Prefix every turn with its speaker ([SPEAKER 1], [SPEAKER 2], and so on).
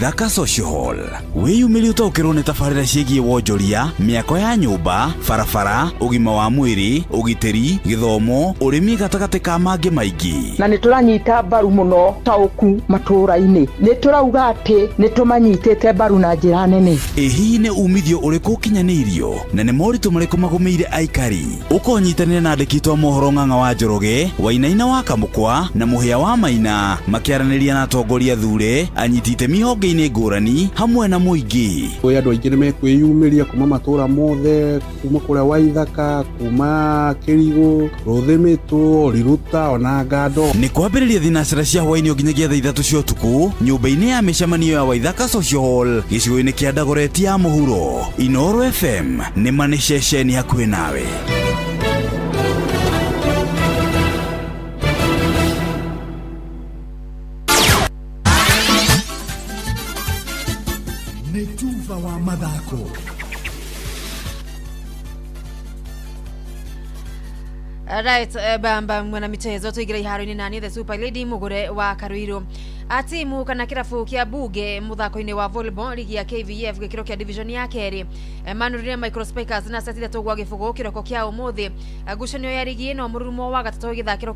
[SPEAKER 1] Thaka Social Hall. Wĩyumĩrie ũtaũkĩrwo nĩ tabarĩra ciĩgiĩ wonjoria, mĩako ya nyũmba, barabara, ũgima wa mwĩrĩ, ũgitĩri, gĩthomo, ũrĩmi gatagatĩ ka mangĩ maingĩ.
[SPEAKER 2] Na nĩ tũranyita mbaru mũno taũku matũũra-inĩ, nĩ tũrauga atĩ nĩ tũmanyitĩte mbaru na njĩra nene.
[SPEAKER 1] Ĩ hihi nĩ umithio ũrĩkũ ũkinyanĩirio na nĩ moritũ marĩkũ magũmĩire aikari? Ũkonyitanĩra na andĩki a mohoro Ng'ang'a wa Njoroge, Wainaina wa Kamũkwa na Mũhĩa wa Maina makĩaranĩria na atongoria thure, anyiti itemi honge-inĩ ngũrani hamwe na mũingĩ.
[SPEAKER 3] Kwĩ andũ aingĩ nĩ mekwĩyumĩria kuma matũra mothe, kuma kũrĩa Waithaka, kuma Kĩrigũ, Rũthĩmĩtũ, Riruta ona Ngando.
[SPEAKER 1] Nĩ kwambĩrĩria thinacara cia hwaĩ-inĩ o nginyagia thaa 3 cia ũtukũ nyũmba-inĩ ya mĩcemanio ya Waithaka Social Hall gĩcigo-inĩ kĩa Dagoretti ya Mũhuro. Inooro FM nĩ ma nĩ ceceni hakuhĩ nawe.
[SPEAKER 4] Nĩ tuba wa mathako.
[SPEAKER 5] Right, bamba mwana michezo tuigira iharo-inĩ nani the super lady mugure wa Karuiru. A timu kana kĩrabu kĩa Bunge mũthako-inĩ wa volleyball ligi ya KVF gĩkĩro kĩa division ya kerĩ, manurire Micro Spikers na seti 3-0 kĩroko kĩa ũmũthĩ. Ngucanio ya ligi ĩno mũrurumo wa gatatũ ĩgĩthakĩrwo kĩrabu